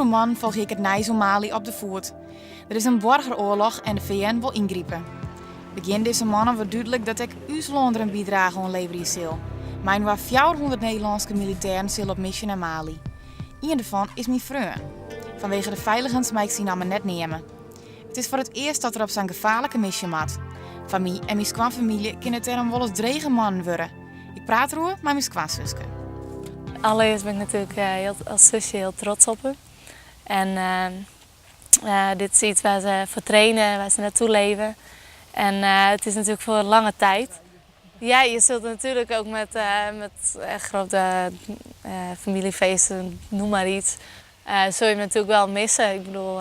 Ofrûne moannen folgje ik it nijs oer Mali op de foet. Der is in boargeroarloch en de VN wol yngripe. Begjin dizze moanne wurdt dúdlik dat ek ús lân der in bydrage oan leverje sil. Mei-inoar 400 Nederlânske militêren sille op misje nei Mali. Ien derfan is myn freon. Fanwege de feiligens mei ik syn namme net neame. It is foar it earst dat er op sa'n gefaarlike misje moat. Foar my en myn skoanfamylje kinne it dêrom wolris drege moannen wurde. Ik praat deroer mei myn skoansuske. Allereerst ben ik natuurlijk eh, als zusje heel trots op hem. En uh, dit is iets waar ze voor trainen, waar ze naartoe leven. En uh, het is natuurlijk voor lange tijd. Ja, je zult natuurlijk ook met, uh, met grote familiefeesten, noem maar iets, zul je hem natuurlijk wel missen. Ik bedoel,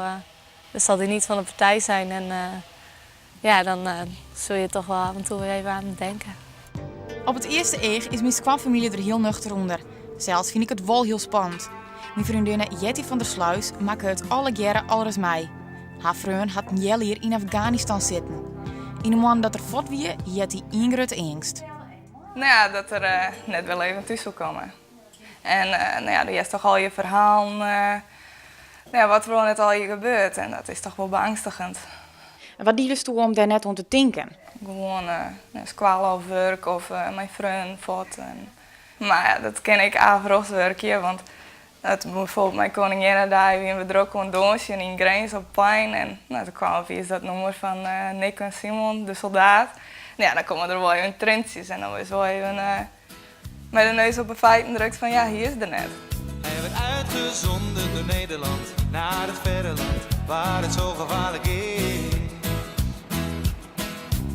dan zal hij niet van de partij zijn. En ja, dan zul je toch wel af en toe weer even aan hem denken. Op it earste each is myn skoanfamylje der hiel nuchter ûnder. Sels fyn ik it wol hiel spannend. Myn freondinne Jetty van der Sluis makke it allegearre alris mei. Har freon hat in healjier yn Afganistan sitten. Yn de moannen dat er fuort wie, hie Jetty ien grutte eangst. No ja, dat er eh, net wer leven thús soe komme. En eh, no ja, do hearst toch al je ferhalen, eh, no ja, wat der wol net allegear gebeurt. En dat is toch wol beangstigend. En wat diesto om dêr net oan te tinken? Gewoan uh, skoalle of wurk of mei freonen fuort. En, mar ja, dat kin ek averochts wurkje, want it, bijvoorbeeld mei Koninginnedei wiene we drok oan it dânsjen yn Grins op it plein. En no, toen kwam opiens dat nûmer fan Nico en Simon, De Soldaat. No ja, dan komme der wol even trientsjes en dan wurdst wol even mei de neus op de feiten drukt fan ja, hy is der net. Hij werd uitgezonden door Nederland naar het verre land waar het zo gevaarlijk is.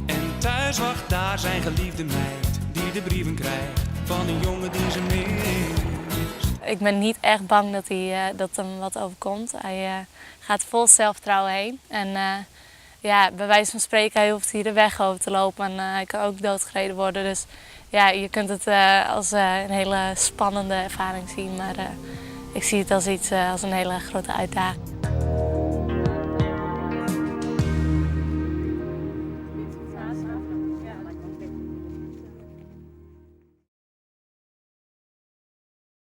En thuis wacht daar zijn geliefde meid die de brieven krijgt van een jongen die ze mist. Ik ben niet echt bang dat, hij, eh, dat hem wat overkomt. Hij eh, gaat vol zelfvertrouwen heen. En uh, ja, bij wijze van spreken, hij hoeft hier de weg over te lopen en hij kan ook doodgereden worden. Dus ja, je kunt het als een hele spannende ervaring zien. Maar ik zie het als iets, als een hele grote uitdaging.